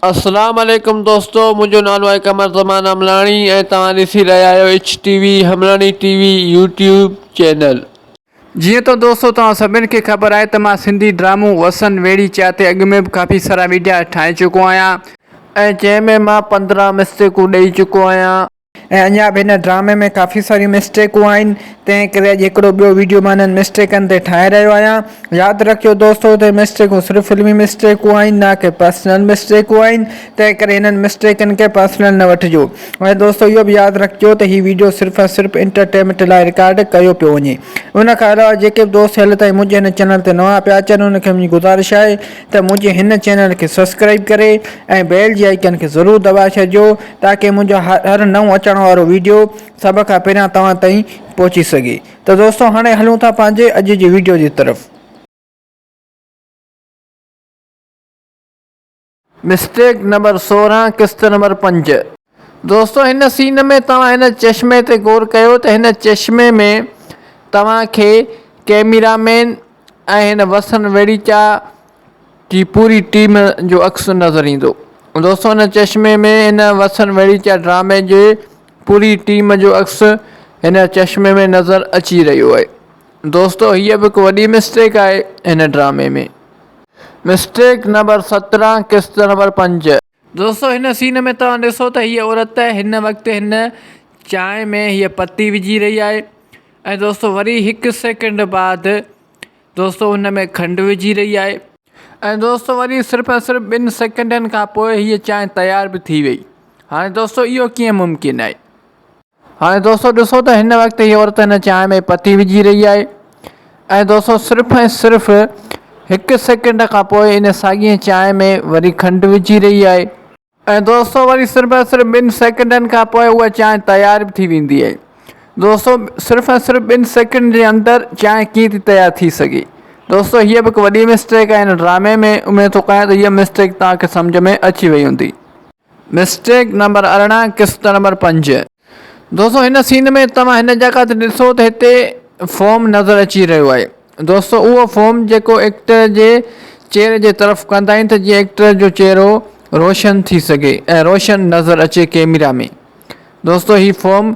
اسلام عليڪم دوستو منهنجو نالو آهي قمر زمان عملاڻي ۽ توهان ڏسي رهيا آهيو H T V Humlani T V YouTube channel. جيئن ته دوستو توهان سڀن کي خبر آهي ته مان سنڌي ڊرامو وسن ويڙهي چا تي اڳ ۾ به ڪافي سارا ويڊيا ٺاهي چڪو آهيان. ۽ جنهن ۾ مان 15 مسٽيڪون ڏئي چڪو آهيان. ۽ اڃا به هن ڊرامي ۾ ڪافي ساريون مسٽيڪون آهن تنهن ڪري اڄ هڪڙو ٻيو ويڊيو مان انهن مسٽيڪن تي ٺاهي رهيو آهيان ياد رکجو دوستو ته مسٽيڪون صرف فلمي مسٽيڪون آهن نه ڪي پرسنل مسٽيڪون آهن تنهن ڪري هنن مسٽيڪن کي پرسنل نه وٺجو ۽ دوستو اهو به ياد رکجو ته هي ويڊيو صرف ۽ صرف انٽرٽينمينٽ لاء رڪارڊ ڪيو پيو وڃي ان کان علاوه جيڪي به دوست هيل تائين منهنجي هن چينل تي نوان پيا اچن انهن کي منهنجي گذارش آهي ته منهنجي هن چينل کي سبسڪرائب ڪري ۽ بيل جي آئيڪن کي ضرور دٻائي ڇڏجو تاڪه منهنجو هر نئون اچڻ وارو ويڊيو سڀ کان پهريان توهان تائين پهچي سگهي ته دوستو هاڻي هلون ٿا پنهنجي اڄ جي ويڊيو جي طرف. مسٽيڪ نمبر 16 قسط نمبر 5. دوستو هن سين ۾ توهان هن چشمي تي غور ڪيو ته هن چشمي ۾ توهان کي ڪيميرا مين ۽ هن وسن ويڙيچا جي پوري ٽيم جو عڪس نظر ايندو. دوستو ان چشمي ۾ هن وسن ويڙيچا ڊرامي جي پوري ٽيم جو عڪس هن چشمي ۾ نظر اچي رهيو آهي. دوستو هيء به هڪ وڏي مسٽيڪ آهي هن ڊرامي ۾. مسٽيڪ نمبر 17 قسط نمبر 5. دوستو هن سين ۾ توهان ڏسو ته هيء عورت هن وقت هن چانهه ۾ هيء پتي وجهي رهي آهي ۽ دوستو وري هڪ سيڪنڊ بعد دوستو ان ۾ کنڊ وجهي رهي آهي. ۽ دوستو وري صرف ۽ صرف ٻن سيڪنڊن کان پوء هيء چانهه تيار به ٿي وئي. هاڻي دوستو اهو ڪيئن ممڪن آهي. هاڻي دوستو ڏسو ته هن وقت هيء عورت هن چانهه ۾ پتي وجهي رهي آهي ۽ دوستو صرف ۽ صرف هڪ سيڪنڊ کان پوء ان ساڳئي چانهه ۾ وري کنڊ وجهي رهي آهي. ۽ دوستو وري صرف ۽ صرف ٻن سيڪنڊن کان پوء اها چانهه تيار به ٿي ويندي آهي. دوستو صرف ۽ صرف ٻن سيڪنڊ جي اندر چانهه ڪيئن ٿي تيار ٿي سگهي. دوستو هيء به هڪ وڏي مسٽيڪ آهي هن ڊرامي ۾ اميد ٿو ڪيان ته هيء مسٽيڪ توهان کي سمجهه ۾ اچي وئي هوندي. مسٽيڪ نمبر 18 قسط نمبر 5. دوستو هن سين ۾ توهان هن جڳهه تي ڏسو ته هتي فوم نظر اچي رهيو آهي. دوستو اهو فوم جيڪو ايڪٽر جي چهري جي طرف ڪندا آهن ته جيئن ايڪٽر جو چهرو روشن ٿي سگهي ۽ روشن نظر اچي ڪيميرا ۾ دوستو هي فوم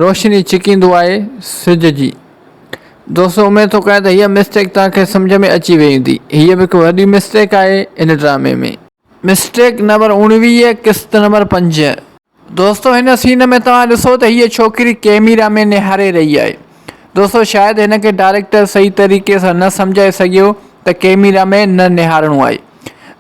روشني ڇڪيندو آهي سج جي دوستو اميد ٿو ڪيان ته هيء مسٽيڪ توهان کي سمجهه ۾ اچي وئي هوندي هيء به هڪ وڏي مسٽيڪ آهي هن ڊرامي ۾. مسٽيڪ نمبر 19 قسط نمبر 5. دوستو هن سين ۾ توهان ڏسو ته هيء ڇوڪري ڪيميرا ۾ نهاري رهي آهي. دوستو شايد هن کي ڊائريڪٽر صحيح طريقي سان نه سمجهائي سگهيو ته ڪيميرا ۾ نه نهارڻو آهي.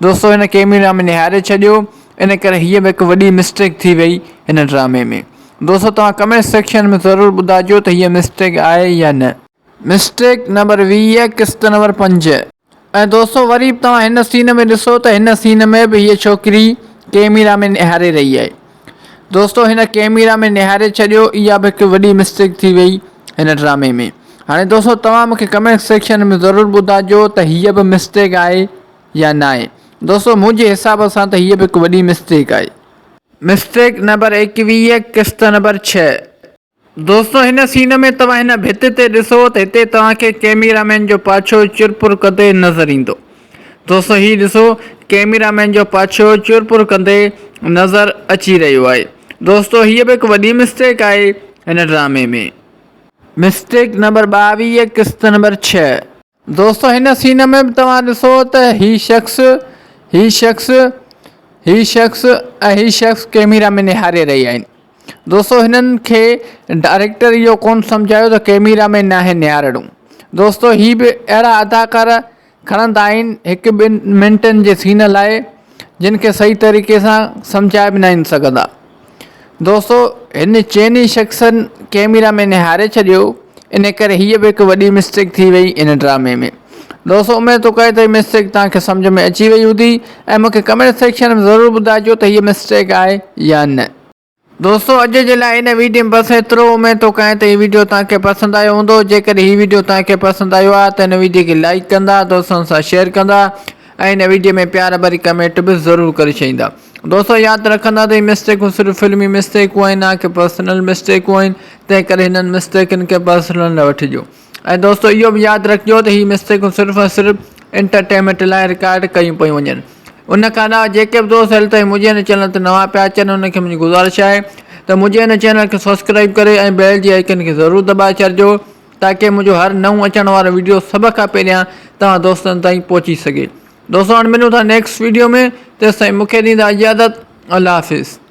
دوستو هن ڪيميرا ۾ نهاري ڇڏيو ان ڪري هيء به هڪ وڏي مسٽيڪ ٿي وئي هن ڊرامي ۾. دوستو توهان ڪمينٽ سيڪشن ۾ ضرور ٻڌائجو ته هيء مسٽيڪ آهي يا نه. مسٽيڪ نمبر 20 قسط نمبر 5. ۽ دوستو وري به توهان هن سين ۾ ڏسو ته هن سين ۾ به هيء ڇوڪري ڪيميرا ۾ نهاري رهي آهي. دوستو هن ڪيميرا ۾ نهاري ڇڏيو اها به هڪ وڏي مسٽيڪ ٿي وئي هن ڊرامي ۾. هاڻي دوستو توهان مونکي ڪمينٽ سيڪشن ۾ ضرور ٻڌائجو ته هيء به مسٽيڪ آهي يا ناهي. دوستو منهنجي حساب سان ته هيء به هڪ وڏي مسٽيڪ آهي. مسٽيڪ نمبر 21 قسط نمبر 6. دوستو هن سين ۾ توهان هن ڀت تي ڏسو ته هتي توهان کي ڪيميرا مين جو پاڇو چرپر ڪندي نظر ايندو. دوستو هي ڏسو ڪيميرا مين جو پاڇو چرپر ڪندي نظر اچي رهيو آهي. دوستو هيء به هڪ وڏي مسٽيڪ آهي هن ڊرامي ۾. مسٽيڪ نمبر 22 قسط نمبر 6. دوستو هن سين ۾ به توهان ڏسو ته هي شخص، هي شخص، هي شخص ۽ هي شخص ڪيميرا ۾ نهاري رهيا آهن. دوستو هنن کي ڊائريڪٽر اهو ڪونه سمجهايو ته ڪيميرا ۾ ناهي نهارڻو. دوستو هي به اهڙا اداڪار کڻندا آهن هڪ ٻن منٽن جي سين لاء جن کي صحيح طريقي سان سمجهائي به ناهن سگهندا. دوستو هن چئني شخصن ڪيميرا ۾ نهاري ڇڏيو ان ڪري هيء به هڪ وڏي مسٽيڪ ٿي وئي ان ڊرامي ۾. دوستو اميد ٿو ڪري ته هي مسٽيڪ توهان کي سمجهه ۾ اچي وئي هوندي ۽ مون کي ڪمينٽ سيڪشن ۾ ضرور ٻڌائجو ته هيء مسٽيڪ آهي يا نه. دوستو اڄ جي لاء هن ويڊيو ۾ بس ايترو اميد ٿو ڪيان ته هي ويڊيو توهان کي پسند آيو هوندو جيڪڏهن هي ويڊيو توهان کي پسند آيو آهي ته هن ويڊيو کي لائيڪ ڪندا دوستن سان شيئر ڪندا ۽ هن ويڊيو ۾ پيار ڀري ڪمينٽ به ضرور ڪري ڇڏيندا دوستو ياد رکندا ته هي مسٽيڪون صرف فلمي مسٽيڪون آهن نه ڪي پرسنل مسٽيڪون آهن تنهن ڪري هنن مسٽيڪن کي پرسنل نه وٺجو ۽ دوستو اهو به ياد رکجو ته هي مسٽيڪون صرف ۽ صرف انٽرٽينمينٽ لاء رڪارڊ ڪيون پيون وڃن. ان کان علاوه جيڪي به دوست هيل تائين منهنجي هن چينل تي نوان پيا اچن انهن کي منهنجي گذارش آهي ته منهنجي هن چينل کي سبسڪرائب ڪري ۽ بيل جي آئيڪن کي ضرور دٻائي ڇڏجو تاڪه منهنجو هر نئون اچڻ وارو ويڊيو سڀ کان پهريان توهان دوستن تائين پهچي سگهي. دوستو هاڻ ملون ٿا نيڪسٽ ويڊيو ۾ تيستائين مونکي ڏيندا اجازت الله حافظ.